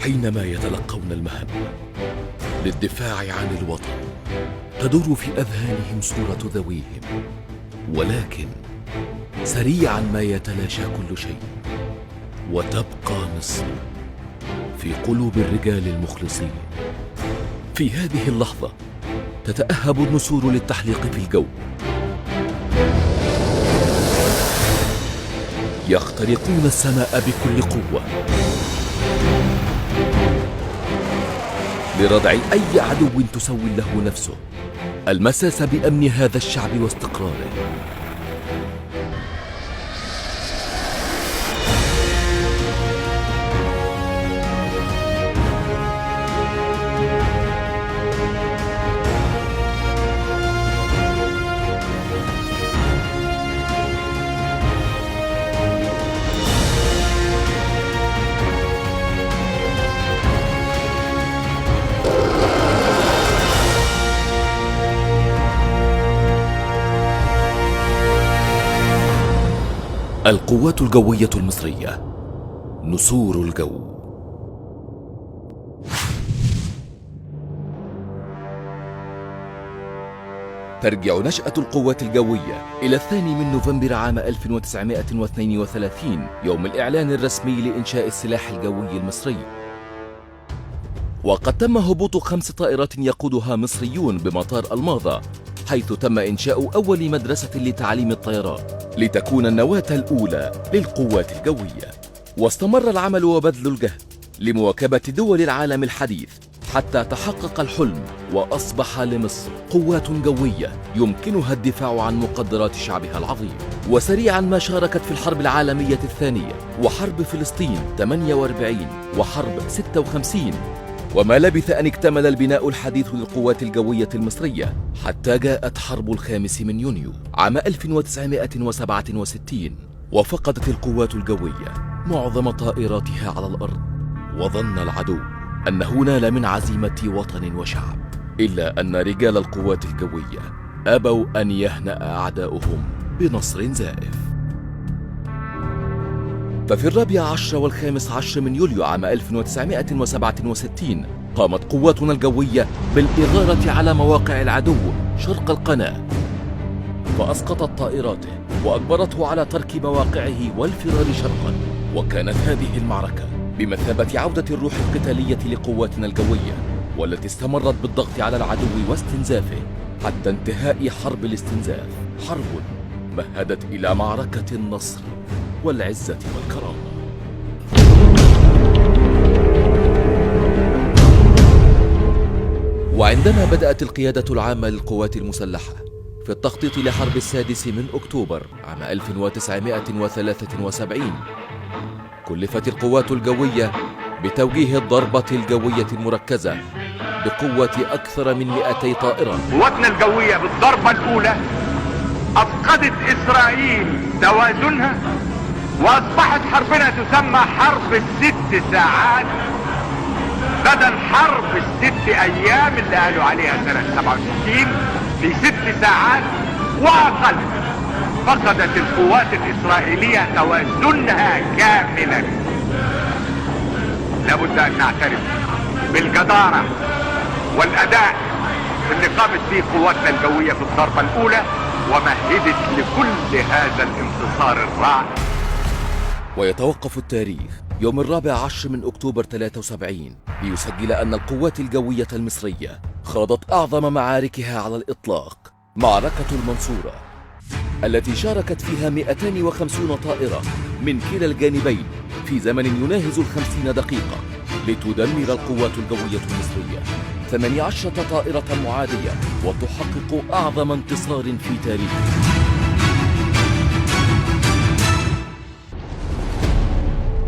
حينما يتلقون المهمة للدفاع عن الوطن تدور في أذهانهم صورة ذويهم، ولكن سريعا ما يتلاشى كل شيء، وتبقى مصر في قلوب الرجال المخلصين. في هذه اللحظة تتأهب النسور للتحليق في الجو، يخترقون السماء بكل قوة لردع أي عدو تسول له نفسه المساس بأمن هذا الشعب واستقراره. القوات الجوية المصرية، نسور الجو. ترجع نشأة القوات الجوية إلى 2 نوفمبر عام 1932، يوم الإعلان الرسمي لإنشاء السلاح الجوي المصري. وقد تم هبوط 5 طائرات يقودها مصريون بمطار الماظة، حيث تم إنشاء أول مدرسة لتعليم الطيران لتكون النواة الأولى للقوات الجوية. واستمر العمل وبذل الجهد لمواكبة دول العالم الحديث حتى تحقق الحلم، وأصبح لمصر قوات جوية يمكنها الدفاع عن مقدرات شعبها العظيم. وسريعا ما شاركت في الحرب العالمية الثانية وحرب فلسطين 48 وحرب 56، وما لبث أن اكتمل البناء الحديث للقوات الجوية المصرية حتى جاءت حرب 5 يونيو عام 1967، وفقدت القوات الجوية معظم طائراتها على الأرض. وظن العدو أنه نال من عزيمة وطن وشعب، إلا أن رجال القوات الجوية أبوا أن يهنأ أعداؤهم بنصر زائف. ففي 14 و15 من يوليو عام 1967 قامت قواتنا الجوية بالإغارة على مواقع العدو شرق القناة، فأسقطت طائراته وأجبرته على ترك مواقعه والفرار شرقا. وكانت هذه المعركة بمثابة عودة الروح القتالية لقواتنا الجوية، والتي استمرت بالضغط على العدو واستنزافه حتى انتهاء حرب الاستنزاف، حرب مهدت إلى معركة النصر والعزة والكرامة. وعندما بدأت القيادة العامة للقوات المسلحة في التخطيط لحرب 6 أكتوبر عام 1973، كلفت القوات الجوية بتوجيه الضربة الجوية المركزة بقوة أكثر من 200 طائرة. قواتنا الجوية بالضربة الأولى أفقدت إسرائيل توازنها، وأصبحت حربنا تسمى حرب 6 ساعات بدل حرب 6 أيام اللي قالوا عليها سنة 67. في 6 ساعات وأقل فقدت القوات الإسرائيلية توازنها كاملا. لابد أن نعترف بالجدارة والأداء اللي قامت به قواتنا الجوية في الضربة الأولى، ومهدت لكل هذا الانتصار الرائع. ويتوقف التاريخ يوم 14 من أكتوبر 73 ليسجل أن القوات الجوية المصرية خاضت أعظم معاركها على الإطلاق، معركة المنصورة التي شاركت فيها 250 طائرة من كلا الجانبين في زمن يناهز 50 دقيقة، لتدمر القوات الجوية المصرية 18 طائرة معادية وتحقق أعظم انتصار في تاريخها.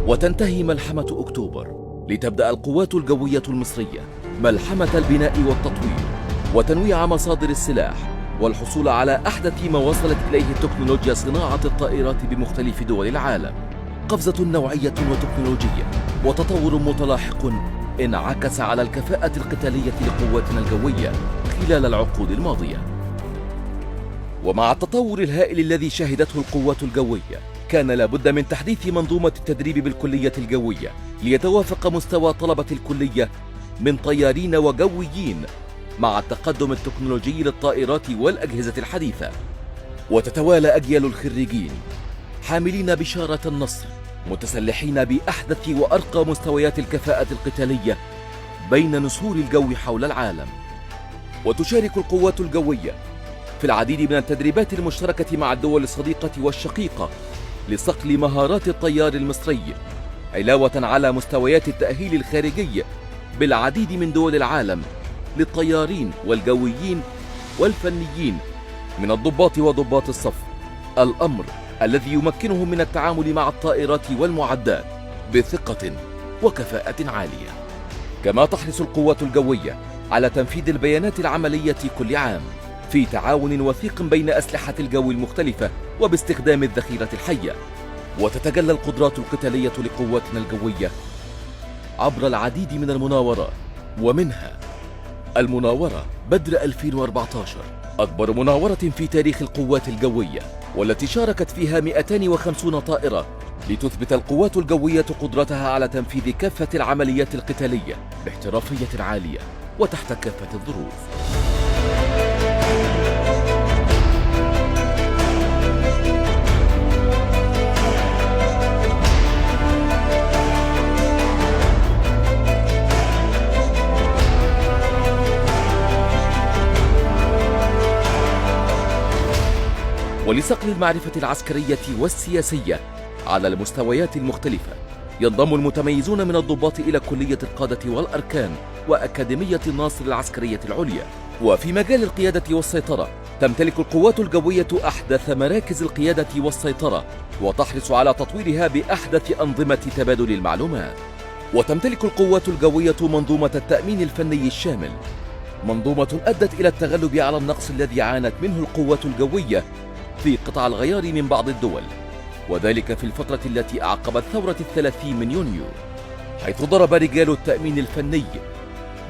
وتنتهي ملحمة أكتوبر لتبدأ القوات الجوية المصرية ملحمة البناء والتطوير وتنويع مصادر السلاح والحصول على أحدث ما وصلت إليه التكنولوجيا صناعة الطائرات بمختلف دول العالم. قفزة نوعية وتكنولوجية وتطور متلاحق انعكس على الكفاءة القتالية لقواتنا الجوية خلال العقود الماضية. ومع التطور الهائل الذي شهدته القوات الجوية، كان لابد من تحديث منظومة التدريب بالكلية الجوية ليتوافق مستوى طلبة الكلية من طيارين وجويين مع التقدم التكنولوجي للطائرات والأجهزة الحديثة. وتتوالى أجيال الخريجين حاملين بشارة النصر، متسلحين بأحدث وأرقى مستويات الكفاءة القتالية بين نسور الجو حول العالم. وتشارك القوات الجوية في العديد من التدريبات المشتركة مع الدول الصديقة والشقيقة لصقل مهارات الطيار المصري، علاوة على مستويات التأهيل الخارجي بالعديد من دول العالم للطيارين والجويين والفنيين من الضباط وضباط الصف، الأمر الذي يمكنهم من التعامل مع الطائرات والمعدات بثقة وكفاءة عالية. كما تحرص القوات الجوية على تنفيذ البيانات العملية كل عام في تعاون وثيق بين أسلحة الجو المختلفة وباستخدام الذخيرة الحية. وتتجلى القدرات القتالية لقواتنا الجوية عبر العديد من المناورات، ومنها المناورة بدر 2014، أكبر مناورة في تاريخ القوات الجوية، والتي شاركت فيها 250 طائرة لتثبت القوات الجوية قدرتها على تنفيذ كافة العمليات القتالية باحترافية عالية وتحت كافة الظروف. ولصقل المعرفة العسكرية والسياسية على المستويات المختلفة، ينضم المتميزون من الضباط إلى كلية القادة والأركان وأكاديمية الناصر العسكرية العليا. وفي مجال القيادة والسيطرة، تمتلك القوات الجوية أحدث مراكز القيادة والسيطرة، وتحرص على تطويرها بأحدث أنظمة تبادل المعلومات. وتمتلك القوات الجوية منظومة التأمين الفني الشامل، منظومة أدت إلى التغلب على النقص الذي عانت منه القوات الجوية في قطع الغيار من بعض الدول، وذلك في الفترة التي أعقبت ثورة 30 من يونيو، حيث ضرب رجال التأمين الفني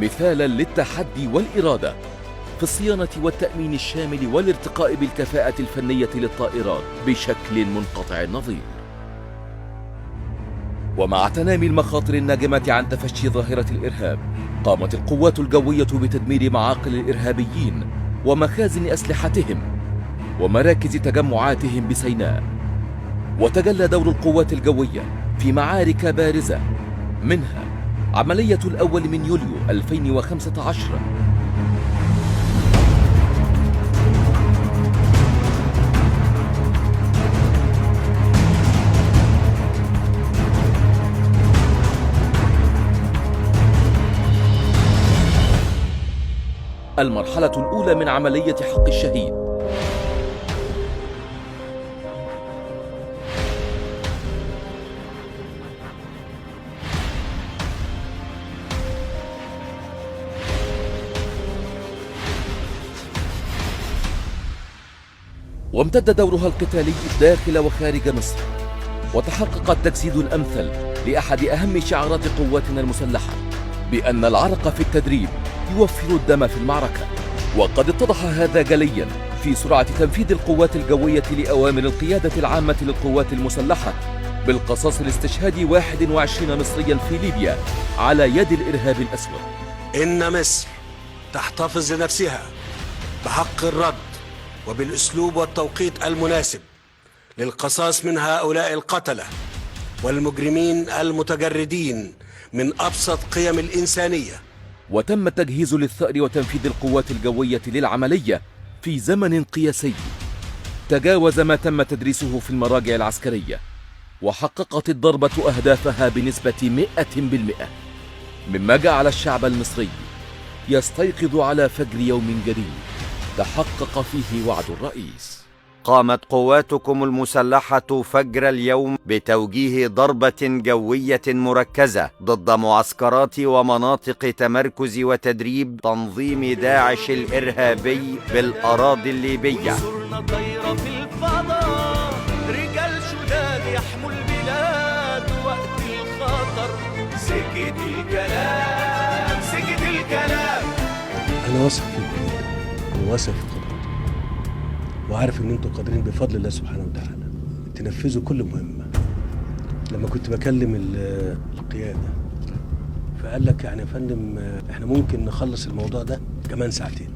مثالا للتحدي والإرادة في الصيانة والتأمين الشامل والارتقاء بالكفاءة الفنية للطائرات بشكل منقطع النظير. ومع تنامي المخاطر الناجمة عن تفشي ظاهرة الإرهاب، قامت القوات الجوية بتدمير معاقل الإرهابيين ومخازن أسلحتهم ومراكز تجمعاتهم بسيناء. وتجلى دور القوات الجوية في معارك بارزة، منها عملية الأول من يوليو 2015 المرحلة الأولى من عملية حق الشهيد، وامتد دورها القتالي داخل وخارج مصر، وتحقق التجسيد الأمثل لأحد أهم شعارات قواتنا المسلحة بأن العرق في التدريب يوفر الدم في المعركة. وقد اتضح هذا جليا في سرعة تنفيذ القوات الجوية لأوامر القيادة العامة للقوات المسلحة بالقصاص الاستشهادي 21 مصريا في ليبيا على يد الإرهاب الأسود. إن مصر تحتفظ لنفسها بحق الرد وبالأسلوب والتوقيت المناسب للقصاص من هؤلاء القتلة والمجرمين المتجردين من أبسط قيم الإنسانية. وتم التجهيز للثأر وتنفيذ القوات الجوية للعملية في زمن قياسي تجاوز ما تم تدريسه في المراجع العسكرية، وحققت الضربة أهدافها بنسبة 100%، مما جعل الشعب المصري يستيقظ على فجر يوم جديد تحقق فيه وعد الرئيس. قامت قواتكم المسلحة فجر اليوم بتوجيه ضربة جوية مركزة ضد معسكرات ومناطق تمركز وتدريب تنظيم داعش الإرهابي بالأراضي الليبية. أنا واثق فيك، واثق في قدرتك، وعارف ان انتوا قادرين بفضل الله سبحانه وتعالى تنفذوا كل مهمة. لما كنت بكلم القيادة فقال لك يعني يا فندم احنا ممكن نخلص الموضوع ده كمان ساعتين.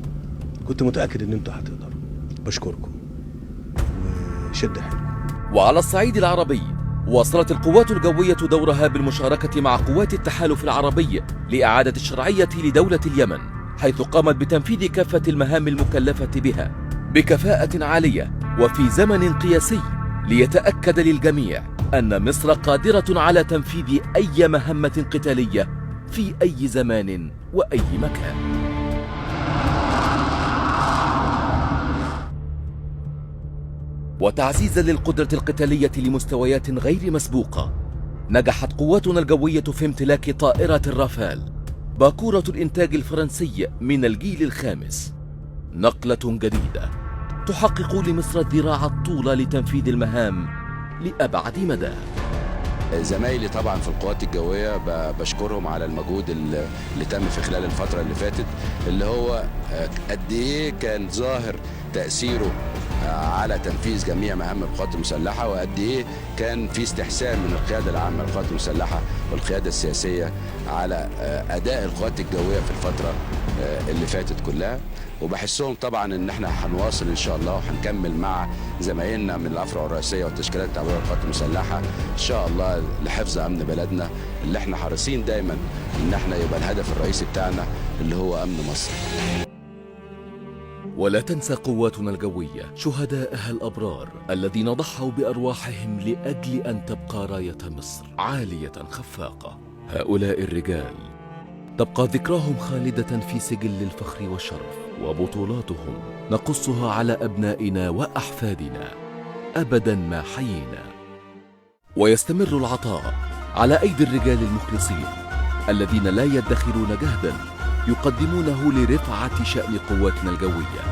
كنت متأكد ان انتوا هتقدروا. بشكركم وشد حيلكم. وعلى الصعيد العربي، واصلت القوات الجوية دورها بالمشاركة مع قوات التحالف العربي لإعادة الشرعية لدولة اليمن، حيث قامت بتنفيذ كافة المهام المكلفة بها بكفاءة عالية وفي زمن قياسي، ليتأكد للجميع أن مصر قادرة على تنفيذ أي مهمة قتالية في أي زمان وأي مكان. وتعزيزا للقدرة القتالية لمستويات غير مسبوقة، نجحت قواتنا الجوية في امتلاك طائرة الرافال، باكورة الإنتاج الفرنسي من الجيل الخامس، نقلة جديدة تحقق لمصر الذراع الطولى لتنفيذ المهام لأبعد مدى. زمايلي طبعا في القوات الجوية بشكرهم على المجهود اللي تم في خلال الفترة اللي فاتت، اللي هو قد ايه كان ظاهر تأثيره على تنفيذ جميع مهام القوات المسلحة، وقد ايه كان في استحسان من القيادة العامة للقوات المسلحة والقيادة السياسية على أداء القوات الجوية في الفترة اللي فاتت كلها. وبحسهم طبعا ان احنا هنواصل ان شاء الله وهنكمل مع زمايلنا من الافرع الرئيسية والتشكيلات التعبئيه والقوات المسلحة ان شاء الله لحفظ امن بلدنا، اللي احنا حريصين دايما ان احنا يبقى الهدف الرئيسي بتاعنا اللي هو امن مصر. ولا تنسى قواتنا الجوية شهداءها الأبرار الذين ضحوا بأرواحهم لأجل أن تبقى راية مصر عالية خفاقة. هؤلاء الرجال تبقى ذكراهم خالدة في سجل الفخر والشرف، وبطولاتهم نقصها على أبنائنا وأحفادنا أبدا ما حيينا. ويستمر العطاء على أيدي الرجال المخلصين الذين لا يدخرون جهدا يقدمونه لرفعة شأن قواتنا الجوية،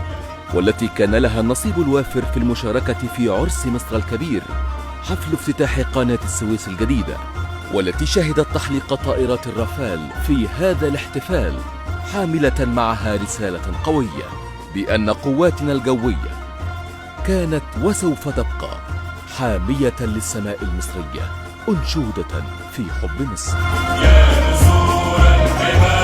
والتي كان لها النصيب الوافر في المشاركة في عرس مصر الكبير، حفل افتتاح قناة السويس الجديدة، والتي شهدت تحليق طائرات الرافال في هذا الاحتفال، حاملة معها رسالة قوية بأن قواتنا الجوية كانت وسوف تبقى حامية للسماء المصرية، أنشودة في حب مصر. يا نسور الحمى.